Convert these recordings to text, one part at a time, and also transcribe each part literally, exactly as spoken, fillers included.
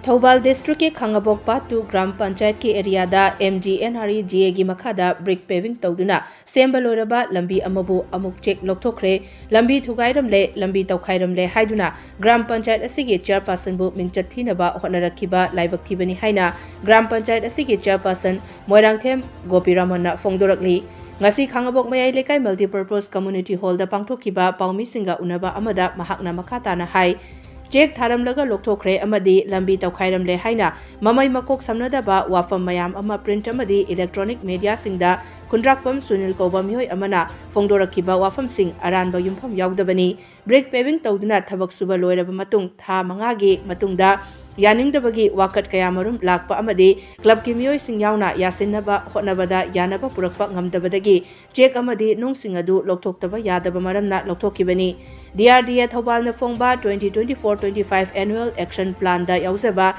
ꯊꯧꯕꯥꯜ ꯗꯤꯁꯇ꯭ꯔꯤꯛꯀꯤ ꯈꯥꯡꯉꯕꯣꯛ ꯄꯥꯠ ꯇꯨ ꯒ꯭ꯔꯥꯝ ꯄꯟꯆꯥꯌꯠꯀꯤ ꯑꯦꯔꯤꯌꯥꯗ M G N R E G ꯑꯦꯒꯤ ꯃꯈꯥꯗ ꯕ꯭ꯔꯤꯛ ꯄꯦꯚꯤꯡ ꯇꯧꯗꯨꯅ ꯁꯦꯝꯕ ꯂꯣꯏꯔꯕ ꯂꯝꯕꯤ ꯑꯃꯕꯨ ꯑꯃꯨꯛ ꯆꯦꯛ ꯂꯧꯊꯣꯛꯈ꯭ꯔꯦ꯫ ꯂꯝꯕꯤ ꯊꯨꯒꯥꯏꯔꯝꯂꯦ, ꯂꯝꯕꯤ ꯇꯧꯈꯥꯏꯔꯝꯂꯦ ꯍꯥꯏꯗꯨꯅ ꯒ꯭ꯔꯥꯝ ꯄꯟꯆꯥꯌꯠ ꯑꯁꯤꯒꯤ ꯆꯤꯌꯔꯄꯥꯔꯁꯟꯕꯨ ꯃꯤꯡꯆꯠ ꯊꯤꯅꯕ ꯍꯣꯠꯅꯔꯛꯈꯤꯕ ꯂꯥꯏꯕꯛ ꯊꯤꯕꯅꯤ ꯍꯥꯏꯅ ꯒ꯭ꯔꯥꯝ ꯄꯟꯆꯥꯌꯠ ꯑꯁꯤꯒꯤ ꯆꯤꯌꯔꯄꯥꯔꯁꯟ ꯃꯣꯏꯔꯥꯡꯊꯦꯝ ꯒꯣꯄꯤꯔꯥꯃꯟꯅ ꯐꯣꯡꯗꯣꯔꯛꯂꯤ꯫ ꯉꯁꯤ ꯈꯥꯡꯉꯕꯣꯛ ꯃꯌꯥꯏ ꯂꯩꯀꯥꯏ ꯃꯜꯇꯤꯄꯔꯄꯣꯁ ꯀꯝꯃ꯭ꯌꯨꯅꯤꯇꯤ ꯍꯣꯜꯗ ꯄꯥꯡꯊꯣꯛꯈꯤꯕ ꯄꯥꯎꯃꯤꯁꯤꯡꯒ ꯎꯅꯕ ꯑꯃꯗ ꯃꯍꯥꯛꯅ ꯃꯈꯥ ꯇꯥꯅ ꯍꯥꯏ, ꯆꯦꯛ ꯊꯥꯔꯝꯂꯒ ꯂꯧꯊꯣꯛꯈ꯭ꯔꯦ ꯑꯃꯗꯤ ꯂꯝꯕꯤ ꯇꯧꯈꯥꯏꯔꯝꯂꯦ ꯍꯥꯏꯅ ꯃꯃꯩ ꯃꯀꯣꯛ ꯁꯝꯅꯗꯕ ꯋꯥꯐꯝ ꯃꯌꯥꯝ ꯑꯃ ꯄ꯭ꯔꯤꯟꯠ ꯑꯃꯗꯤ ꯏꯂꯦꯛꯇ꯭ꯔꯣꯅꯤꯛ ꯃꯦꯗꯤꯌꯥꯁꯤꯡꯗ ꯈꯨꯟꯗ꯭ꯔꯥꯛꯄꯝ ꯁꯨꯅꯤꯜ ꯀꯧꯕ ꯃꯤꯑꯣꯏ ꯑꯃꯅ ꯐꯣꯡꯗꯣꯔꯛꯈꯤꯕ ꯋꯥꯐꯝꯁꯤꯡ ꯑꯔꯥꯟꯕ ꯌꯨꯝꯐꯝ ꯌꯥꯎꯗꯕꯅꯤ꯫ ꯕ꯭ꯔꯤꯛ ꯄꯦꯚꯤꯡ ꯇꯧꯗꯨꯅ ꯊꯕꯛ ꯁꯨꯕ ꯂꯣꯏꯔꯕ ꯃꯇꯨꯡ ꯊꯥ ꯃꯉꯥꯒꯤ ꯃꯇꯨꯡꯗ ꯌꯥꯅꯤꯡꯗꯕꯒꯤ ꯋꯥꯀꯠ ꯀꯌꯥꯃꯔꯨꯝ ꯂꯥꯛꯄ ꯑꯃꯗꯤ ꯀ꯭ꯂꯕꯀꯤ ꯃꯤꯑꯣꯏꯁꯤꯡ ꯌꯥꯎꯅ ꯌꯥꯁꯤꯟꯅꯕ ꯍꯣꯠꯅꯕꯗ ꯌꯥꯅꯕ ꯄꯨꯔꯛꯄ ꯉꯝꯗꯕꯗꯒꯤ ꯆꯦꯛ ꯑꯃꯗꯤ ꯅꯨꯡꯁꯤꯡ ꯑꯗꯨ ꯂꯧꯊꯣꯛꯇꯕ ꯌꯥꯗꯕ ꯃꯔꯝꯅ ꯂꯧꯊꯣꯛꯈꯤꯕꯅꯤ꯫ ꯗꯤ ꯑꯥꯔ ꯗꯤ ꯑꯦ ꯊꯧꯕꯥꯜꯅ ꯐꯣꯡꯕ twenty twenty-four twenty-five annual action planꯗ ꯌꯥꯎꯖꯕ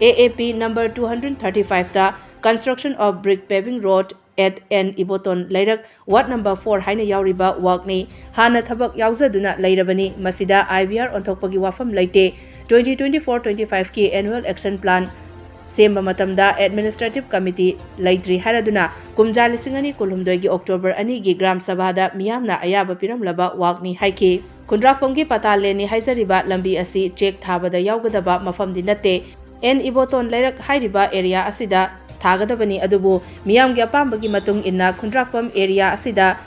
A A P number two hundred thirty-fiveꯇ construction of brick paving road at N Iboton ꯂꯩꯔꯛ ward number four ꯍꯥꯏꯅ ꯌꯥꯎꯔꯤꯕ workꯅꯤ꯫ ꯍꯥꯟꯅ ꯊꯕꯛ ꯌꯥꯎꯖꯗꯨꯅ ꯂꯩꯔꯕꯅꯤ꯫ ꯃꯁꯤꯗ I B R ꯑꯣꯟꯊꯣꯛꯄꯒꯤ ꯋꯥꯐꯝ ꯂꯩꯇꯦ꯫ Twenty twenty-four twenty-fiveꯀꯤ annual action plan ꯁꯦꯝꯕ ꯃꯇꯝꯗ administrative committee ꯂꯩꯇ꯭ꯔꯤ ꯍꯥꯏꯔꯗꯨꯅ ꯀꯨꯝꯖꯥ ꯂꯤꯁꯤꯡ ꯑꯅꯤ ꯀꯨꯟꯍꯨꯝꯗꯣꯏꯒꯤ October ꯑꯅꯤꯒꯤ ꯒ꯭ꯔꯥꯝ ꯁꯚꯥꯗ ꯃꯤꯌꯥꯝꯅ ꯑꯌꯥꯕ ꯄꯤꯔꯝꯂꯕ workꯅꯤ ꯍꯥꯏꯈꯤ꯫ ꯈꯨꯟꯗ꯭ꯔꯥꯛꯄꯝꯒꯤ ꯄꯇꯥ ꯂꯦꯟꯅꯤ ꯍꯥꯏꯖꯔꯤꯕ ꯂꯝꯕꯤ ꯑꯁꯤ ꯆꯦꯛ ꯊꯥꯕꯗ ꯌꯥꯎꯒꯗꯕ ꯃꯐꯝꯗꯤ ꯅꯠꯇꯦ꯫ N Iboton ꯂꯩꯔꯛ ꯍꯥꯏꯔꯤꯕ area ꯑꯁꯤꯗ ꯊꯥꯒꯗꯕꯅꯤ, ꯑꯗꯨꯕꯨ ꯃꯤꯌꯥꯝꯒꯤ ꯑꯄꯥꯝꯕꯒꯤ ꯃꯇꯨꯡ ꯏꯟꯅ ꯈꯨꯟꯗ꯭ꯔꯥꯛꯄꯝ area ꯑꯁꯤꯗ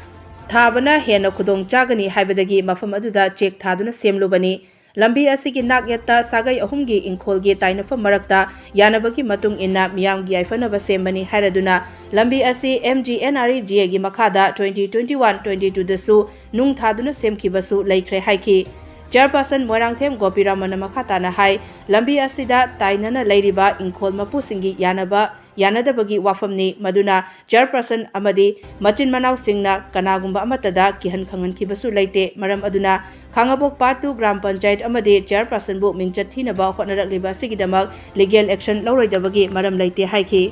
ꯊꯥꯕꯅ ꯍꯦꯟꯅ ꯈꯨꯗꯣꯡ ꯆꯥꯒꯅꯤ ꯍꯥꯏꯕꯗꯒꯤ ꯃꯐꯝ ꯑꯗꯨꯗ ꯆꯦꯛ ꯊꯥꯗꯨꯅ ꯁꯦꯝꯂꯨꯕꯅꯤ꯫ ꯂꯝꯕꯤ ꯑꯁꯤꯒꯤ ꯅꯥꯛ ꯌꯦꯠꯇ ꯁꯥꯒꯩ ꯑꯍꯨꯝꯒꯤ ꯏꯪꯈꯣꯜꯒꯤ ꯇꯥꯏꯅꯐꯝ ꯃꯔꯛꯇ ꯌꯥꯅꯕꯒꯤ ꯃꯇꯨꯡ ꯏꯟꯅ ꯃꯤꯌꯥꯝꯒꯤ ꯌꯥꯏꯐꯅꯕ ꯁꯦꯝꯕꯅꯤ ꯍꯥꯏꯔꯗꯨꯅ ꯂꯝꯕꯤ ꯑꯁꯤ M G N R E G Aꯒꯤ ꯃꯈꯥꯗ twenty twenty-one twenty-twoꯗꯁꯨ ꯅꯨꯡ ꯊꯥꯗꯨꯅ ꯁꯦꯝꯈꯤꯕꯁꯨ ꯂꯩꯈ꯭ꯔꯦ ꯍꯥꯏꯈꯤ꯫ Chairperson ꯃꯣꯏꯔꯥꯡꯊꯦꯝ ꯒꯣꯄꯤꯔꯥꯃꯟꯅ ꯃꯈꯥ ꯇꯥꯅ ꯍꯥꯏ, ꯂꯝꯕꯤ ꯑꯁꯤꯗ ꯇꯥꯏꯅꯅ ꯂꯩꯔꯤꯕ ꯏꯪꯈꯣꯜ ꯃꯄꯨꯁꯤꯡꯒꯤ ꯌꯥꯅꯕ ꯌꯥꯅꯗꯕꯒꯤ ꯋꯥꯐꯝꯅꯤ, ꯃꯗꯨꯅ chairperson ꯑꯃꯗꯤ ꯃꯆꯤꯟ ꯃꯅꯥꯎꯁꯤꯡꯅ ꯀꯅꯥꯒꯨꯝꯕ ꯑꯃꯠꯇꯗ ꯀꯤꯍꯟ ꯈꯪꯍꯟꯈꯤꯕꯁꯨ ꯂꯩꯇꯦ꯫ ꯃꯔꯝ ꯑꯗꯨꯅ ꯈꯥꯡꯉꯕꯣꯛ ꯄꯥꯔꯠ ꯇꯨ ꯒ꯭ꯔꯥꯝ ꯄꯟꯆꯥꯌꯠ ꯑꯃꯗꯤ chairpersonꯕꯨ ꯃꯤꯡꯆꯠ ꯊꯤꯅꯕ ꯍꯣꯠꯅꯔꯛꯂꯤꯕ ꯑꯁꯤꯒꯤꯗꯃꯛ legal action ꯂꯧꯔꯣꯏꯗꯕꯒꯤ ꯃꯔꯝ ꯂꯩꯇꯦ ꯍꯥꯏꯈꯤ꯫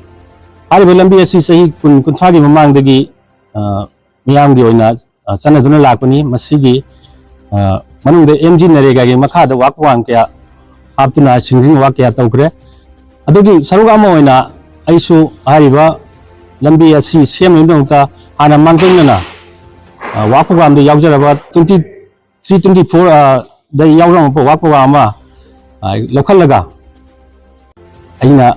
ꯍꯥꯏꯔꯤꯕ ꯂꯝꯕꯤ ꯑꯁꯤ ꯆꯍꯤ ꯀꯨꯟ ꯀꯨꯟꯊ꯭ꯔꯥꯒꯤ ꯃꯃꯥꯡꯗꯒꯤ, ꯑ, ꯃꯤꯌꯥꯝꯒꯤ ꯑꯣꯏꯅ, ꯑ, ꯆꯠꯅꯗꯨꯅ ꯂꯥꯛꯄꯅꯤ꯫ ꯃꯁꯤꯒꯤ, ꯑ, ꯃꯅꯨꯡꯗ M G NREGAꯒꯤ ꯃꯈꯥꯗ work plan ꯀꯌꯥ ꯍꯥꯞꯇꯨꯅ ꯁꯤꯡꯖꯤꯟ ꯋꯥꯛ ꯀꯌꯥ ꯇꯧꯈ꯭ꯔꯦ꯫ ꯑꯗꯨꯒꯤ ꯁꯔꯨꯛ ꯑꯃ ꯑꯣꯏꯅ ꯑꯩꯁꯨ ꯍꯥꯏꯔꯤꯕ ꯂꯝꯕꯤ ꯑꯁꯤ ꯁꯦꯝꯅꯕꯒꯤꯗꯃꯛꯇ ꯍꯥꯟꯅ ꯃꯥꯡꯖꯧꯅꯅ, ꯑ, ꯋꯥꯛ ꯄ꯭ꯔꯣꯒ꯭ꯔꯥꯝꯗ ꯌꯥꯎꯖꯔꯕ ꯇ꯭ꯋꯦꯟꯇꯤ ꯊ꯭ꯔꯤ ꯇ꯭ꯋꯦꯟꯇꯤ ꯐꯣꯔ, ꯑ, ꯗ ꯌꯥꯎꯔꯝꯕ ꯋꯥꯛ ꯄ꯭ꯔꯣꯒ꯭ꯔꯥꯝ ꯑꯃ, ꯑ, ꯂꯧꯈꯠꯂꯒ ꯑꯩꯅ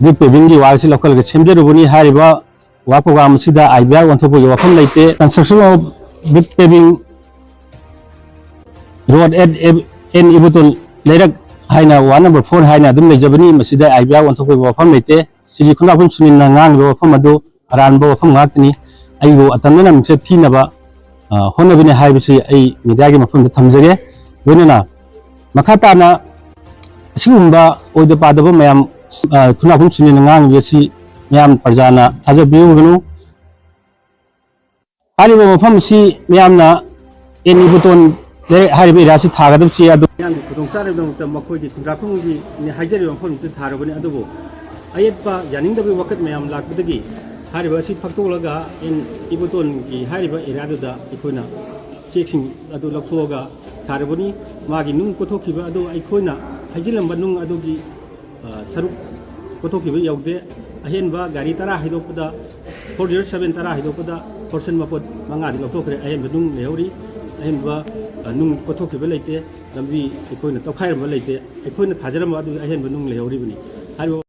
ꯕ꯭ꯔꯤꯛ ꯄꯦꯚꯤꯡꯒꯤ ꯋꯥꯛ ꯑꯁꯤ ꯂꯧꯈꯠꯂꯒ ꯁꯦꯝꯖꯔꯨꯕꯅꯤ꯫ ꯍꯥꯏꯔꯤꯕ ꯋꯥꯛ ꯄ꯭ꯔꯣꯒ꯭ꯔꯥꯝ ꯑꯁꯤꯗ ꯑꯥꯏ ꯕꯤ ꯑꯥꯔ ꯑꯣꯟꯊꯣꯛꯄꯒꯤ ꯋꯥꯐꯝ ꯂꯩꯇꯦ꯫ Construction of brick paving road at N Iboton ꯂꯩꯔꯛ ꯍꯥꯏꯅ, ꯋꯥꯔꯗ ꯅꯝꯕꯔ ꯐꯣꯔ ꯍꯥꯏꯅ ꯑꯗꯨꯝ ꯂꯩꯖꯕꯅꯤ꯫ ꯃꯁꯤꯗ ꯑꯥꯏ ꯕꯤ ꯑꯥꯔ ꯑꯣꯟꯊꯣꯛꯄꯒꯤ ꯋꯥꯐꯝ ꯂꯩꯇꯦ꯫ ꯁꯤꯔꯤ ꯈꯨꯟꯗ꯭ꯔꯥꯛꯄꯝ ꯁꯨꯅꯤꯜꯅ ꯉꯥꯡꯂꯤꯕ ꯋꯥꯐꯝ ꯑꯗꯨ ꯑꯔꯥꯟꯕ ꯋꯥꯐꯝ ꯉꯥꯛꯇꯅꯤ꯫ ꯑꯩꯕꯨ ꯑꯇꯝꯅꯅ ꯃꯤꯡꯆꯠ ꯊꯤꯅꯕ, ꯑ, ꯍꯣꯠꯅꯕꯅꯤ ꯍꯥꯏꯕꯁꯤ ꯑꯩ ꯃꯤꯗꯤꯌꯥꯒꯤ ꯃꯐꯝꯗ ꯊꯝꯖꯒꯦ꯫ ꯂꯣꯏꯅꯅ ꯃꯈꯥ ꯇꯥꯅ ꯑꯁꯤꯒꯨꯝꯕ ꯑꯣꯏꯗ ꯄꯥꯗꯕ ꯃꯌꯥꯝ, ꯑ, ꯈꯨꯟꯗ꯭ꯔꯥꯛꯄꯝ ꯁꯨꯅꯤꯜꯅ ꯉꯥꯡꯂꯤꯕ ꯑꯁꯤ ꯃꯤꯌꯥꯝ ꯄ꯭ꯔꯖꯥꯅ ꯊꯥꯖꯕꯤꯔꯨꯒꯅꯨ꯫ ꯍꯥꯏꯔꯤꯕ ꯃꯐꯝ ꯑꯁꯤ ꯃꯤꯌꯥꯝꯅ N ꯏꯕꯣꯇꯣꯟ ꯂꯩꯔꯛ ꯍꯥꯏꯔꯤꯕ ꯑꯦꯔꯤꯌꯥ ꯑꯁꯤ ꯊꯥꯒꯗꯕꯁꯤ ꯑꯗꯨ ꯃꯤꯌꯥꯝꯒꯤ ꯈꯨꯗꯣꯡꯆꯥꯅꯕꯒꯤꯗꯃꯛꯇ ꯃꯈꯣꯏꯒꯤ ꯈꯨꯟꯗ꯭ꯔꯥꯛꯄꯝꯒꯤ ꯍꯥꯏꯖꯔꯤꯕ ꯃꯐꯝꯁꯤꯗ ꯊꯥꯔꯨꯕꯅꯤ꯫ ꯑꯗꯨꯕꯨ ꯑꯌꯦꯠꯄ ꯌꯥꯅꯤꯡꯗꯕꯒꯤ ꯋꯥꯀꯠ ꯃꯌꯥꯝ ꯂꯥꯛꯄꯗꯒꯤ ꯍꯥꯏꯔꯤꯕ ꯑꯁꯤ ꯐꯥꯛꯇꯣꯛꯂꯒ N ꯏꯕꯣꯇꯣꯟꯒꯤ ꯍꯥꯏꯔꯤꯕ ꯑꯦꯔꯤꯌꯥꯗꯨꯗ ꯑꯩꯈꯣꯏꯅ ꯆꯦꯛꯁꯤꯡ ꯑꯗꯨ ꯂꯧꯊꯣꯛꯑꯒ ꯊꯥꯔꯨꯕꯅꯤ꯫ ꯃꯥꯒꯤ ꯅꯨꯡ ꯀꯣꯊꯣꯛꯈꯤꯕ ꯑꯗꯨ ꯑꯩꯈꯣꯏꯅ ꯍꯩꯖꯤꯜꯂꯝꯕ ꯅꯨꯡ ꯑꯗꯨꯒꯤ, ꯑ, ꯁꯔꯨꯛ ꯀꯣꯊꯣꯛꯈꯤꯕ ꯌꯧꯗꯦ꯫ ꯑꯍꯦꯟꯕ ꯒꯥꯔꯤ ꯇꯔꯥ ꯍꯩꯗꯣꯛꯄꯗ, four zero seven ꯇꯔꯥ ꯍꯩꯗꯣꯛꯄꯗ ꯐꯣꯔꯁꯟ ꯃꯄꯣꯠ ꯃꯉꯥꯗꯤ ꯂꯧꯊꯣꯛꯈ꯭ꯔꯦ꯫ ꯑꯍꯦꯟꯕ ꯅꯨꯡ ꯂꯩꯍꯧꯔꯤ꯫ ꯑꯍꯦꯟꯕ, ꯑ, ꯅꯨꯡ ꯀꯣꯊꯣꯛꯈꯤꯕ ꯂꯩꯇꯦ꯫ ꯂꯝꯕꯤ ꯑꯩꯈꯣꯏꯅ ꯇꯧꯈꯥꯏꯔꯝꯕ ꯂꯩꯇꯦ꯫ ꯑꯩꯈꯣꯏꯅ ꯊꯥꯖꯔꯝꯕ ꯑꯗꯨꯒꯤ ꯑꯍꯦꯟꯕ ꯅꯨꯡ ꯂꯩꯍꯧꯔꯤꯕꯅꯤ꯫ ꯍꯥꯏꯔꯤꯕ